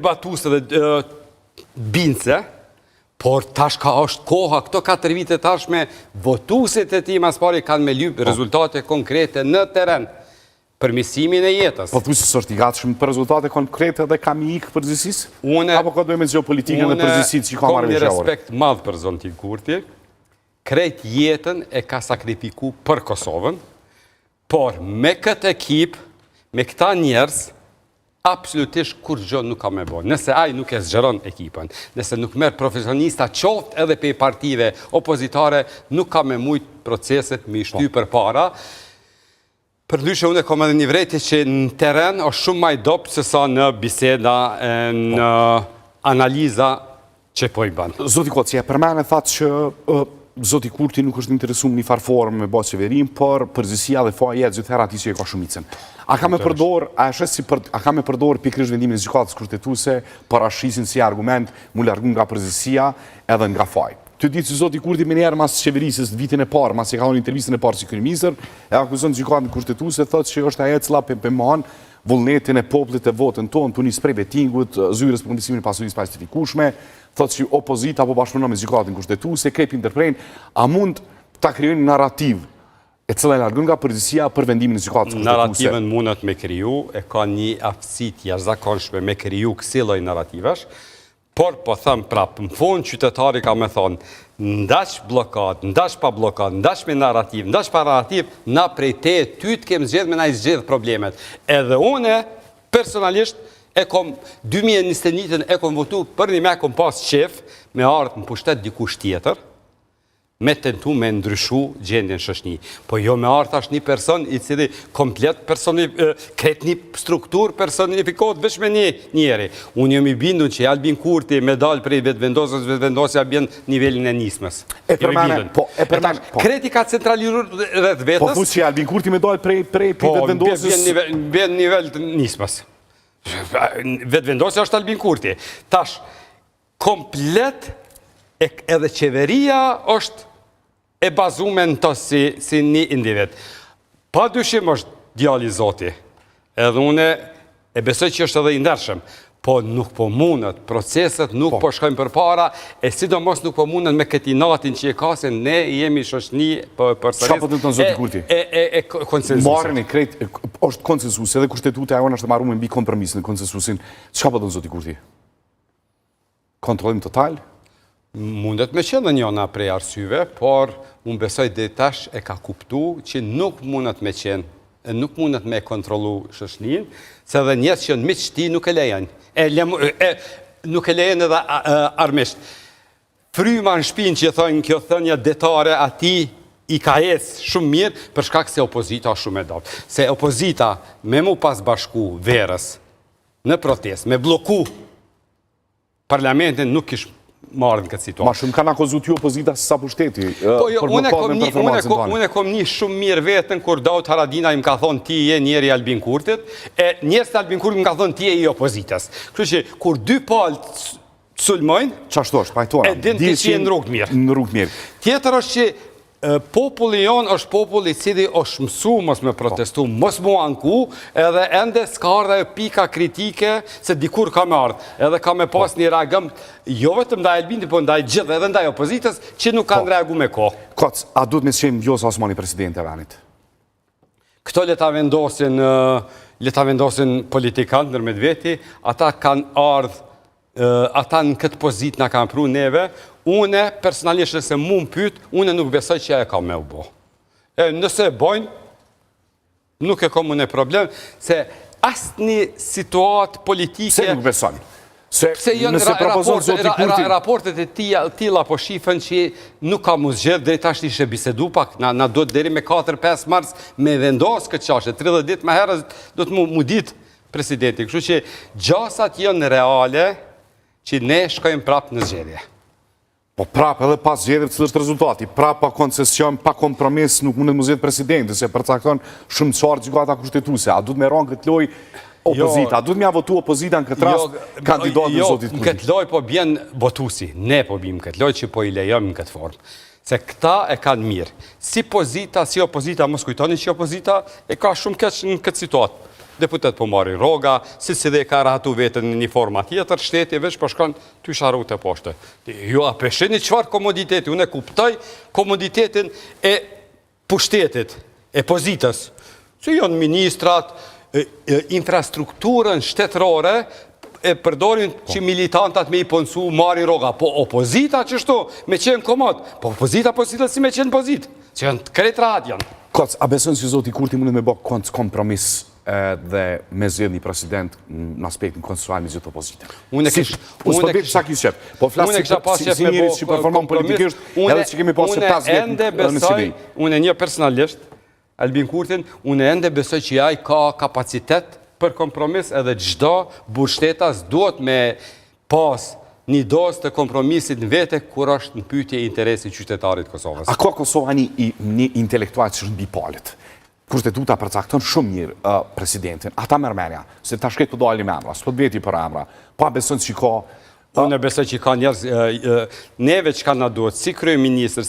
Debatuese dhe bindëse, por tash ka është koha, këto 4 vite tashme, votuesit e tij mas pari kanë me lypë po. rezultate konkrete në teren, përmisimin e jetës. Po thu se s'është i gatshëm për rezultate konkrete dhe ka me i ikë përgjegjësisë? Une, Apo ka të bëjë me gjeopolitikën dhe përgjegjësitë që ka marrë Unë kam një respekt madh për zotin Kurti, krejt jetën e ka sakrifiku për Kosovën, por me këtë ekip, me këta njerëz, Absolutisht kurrgjë nuk ka me bo. Nëse ai nuk e zgjeron ekipën, nëse nuk merr profesionista qoftë edhe prej partive opozitare, nuk ka me mujt proceset me i shty po. përpara. Përndryshe unë e kam edhe një vërejtje që në teren është shumë ma i dobët se sa në biseda e në po. analiza që po i bën. Zoti Koci, e përmene thatë që zoti Kurti nuk është interesu në një farë formë me ba qeverinë, por përgjegjësia dhe faji jetë gjithherë atij që e ka shumicën. A ka me përdor, a e sheh si për, a ka me përdor pikërisht vendimin e gjykatës kushtetuese, parashisin si argument mu largu nga përgjegjësia edhe nga faji. Të ditë që zoti Kurti menjëherë mas qeverisjes vitin e parë, mas e ka dhënë intervistën e parë si kryeministër, e akuzon gjykatën kushtetuese, thotë që është ajo e cila pe mohon vullnetin e popullit e votën tonë, tu nisë prej vetingut, zyrës për kundërsimin e pasurisë pajustifikueshme, thotë që opozita po bashkëpunon me gjykatën kushtetuese, krejt po ndërprejnë, a mund ta krijojnë narrativë e cila e largon nga përgjegjësia për vendimin e gjykatës kushtetuese? Narrativën mundet me kriju, e ka një aftësi të jashtëzakonshme me kriju kësi lloj narrativesh, Por po them prapë, në fund qytetari ka me thonë, n'daç bllokadë, n'daç pa bllokadë, n'daç me narrativë, n'daç pa narrativë, na prej te ty të kem zgjedh me na i zgjedh problemet. Edhe une, personalisht, e kom 2021-ën e kom votu për një me kom pas qef me ardhë në pushtet dikush tjetër, me tentu me ndryshu gjendjen në shoqni. Po jo me ardhë tash një person i cili komplet personi, krejt një strukturë personifikohet veç me një njeri. Unë jam i bindun që Albin Kurti me dalë prej Vetëvendosjes, Vetëvendosja bjen nivelin e Nismës. E përmene, po, e përmene, po. Krejt i ka centralizu rreth vetës. Po thu që Albin Kurti me dalë prej, prej, prej po, Vetëvendosjes. Po, bjen nivel të Nismës. Vetëvendosja është Albin Kurti. Tash, Komplet edhe qeveria është e bazume në të si, si një individ. Pa dyshim është djali i Zotit. Edhe une e besoj që është edhe i ndershëm, po nuk po mundet, proceset nuk po, po shkojnë përpara, e sidomos nuk po mundet me këtë inatin që e ka se ne jemi shoqni po përsëris. Çka po tenton zoti Kurti? E, e, e, konsensusit. Marrën e krejt, është konsensus, edhe kushtetuta e jonë është e marrume mbi kompromisin, konsensusin. Çka po don zoti Kurti? Kontrollim total? Mundet me qenë njona prej arsyeve, por unë besoj deri tash e ka kuptu që nuk mundet me qenë, nuk mundet me kontrollu shoqninë, se edhe njerëz që janë miq të tij nuk e lejnë. E, le, e, nuk e lejnë edhe armiqt. Fryma në shpinë që thonë kjo thënia detare atij i ka ecë shumë mirë për shkak se opozita është shumë e dobët. Se opozita me mu pas bashku verës në protestë, me blloku parlamentin nuk kish marrë në këtë situatë. Ma shumë kanë akuzu ty opozita se sa pushteti, po, jo, për bllokadën e performancën tonë. Unë e kom ni shumë mirë veten kur Daut Haradinaj më ka thonë ti je njeri i Albin Kurtit, e njerëz të Albin Kurtit më ka thonë ti je i opozitës. Kështu që kur dy palë të sulmojnë, Qashtu është, pajtohem. E din ti që je në rrugë të mirë. Në rrugë të mirë. Tjetër është që populli jonë është popull i cili është mësu mos me protestu, mos mu anku, edhe ende s'ka ardhë ajo pika kritike se dikur ka me ardhë, edhe ka me pas po. një reagim, jo vetëm ndaj Albinit, po ndaj gjithë edhe ndaj opozitës, që nuk kanë po. reagu me kohë. Koc, a duhet me qenë Vjosa Osmani presidente e vendit? Këto le ta vendosin, le ta vendosin politikanët ndërmjet veti, ata kanë ardhë ata në këtë pozitë na kanë pru neve, une personalisht nëse mu më pyet, une nuk besoj që ajo ka me u bo. E nëse e bojnë, nuk e kom une problem, se asnjë situatë politike... Pse nuk beson? Se Pse janë nëse propozon zoti Kurti raportet e tija, tilla po shifen që nuk ka mu zgjedh deri tash ishe bisedu pak, na na duhet deri me 4-5 mars me vendos këtë çështje, 30 ditë më herët do të mu, mu ditë presidenti. Kështu që gjasat janë reale që ne shkojmë prapë në zgjedhje. Po prapë edhe pas zgjedhjeve cili është rezultati, prapë pa koncesion, pa kompromis nuk mundet mu zgjedh presidenti, se përcakton shumë qartë gjykata kushtetuese. A duhet me ra në këtë lojë opozita? Jo, a duhet me ia votu opozita në këtë rast jo, kandidatin e jo, zotit Kurti? Në këtë lojë po bjen votusi, ne po bim në këtë lojë që po i lejojmë në këtë formë. Se këta e kanë mirë. Si pozita, si opozita, mos kujtoni që opozita e ka shumë keq në këtë situatë. Deputet po marrin rroga, secili e ka rahatu veten në një formë a tjetër, shteti veç po shkon tu sharru teposhtë. Ju a pe shihni çfarë komoditeti, unë e kuptoj komoditetin e pushtetit, e pozitës, që janë ministrat, infrastrukturën shtetërore, e përdorin po. që militantat me i punësu, marrin rroga, po opozita qështu, me qenë komod, po opozita po sillet si me qenë pozitë, që janë të krejt rahat janë. Koc, a beson se zoti Kurti mundet me bo kompromis dhe me zgjedh një president në aspektin konstitucional me gjithë opozitën. Unë e kish, unë e kisha kisha qef. Po flas si si, si njeri që performon politikisht, edhe që kemi pasur 5 vjet në besoj, unë e njoh personalisht Albin Kurtin, unë ende besoj që ai ka kapacitet për kompromis edhe çdo burrshtetas duhet me pas një dozë të kompromisit në vete kur është në pyetje interesi i qytetarit të Kosovës. A ka Kosova një, një intelektual që është mbi palët? Kushtetuta përcakton shumë mirë uh, presidentin. Ata merr menja, se tash krejt po dalin me emra, s'po të veti për emra. Po a beson që ka Unë besoj që ka njerëz neve çka na duhet si kryeministër, si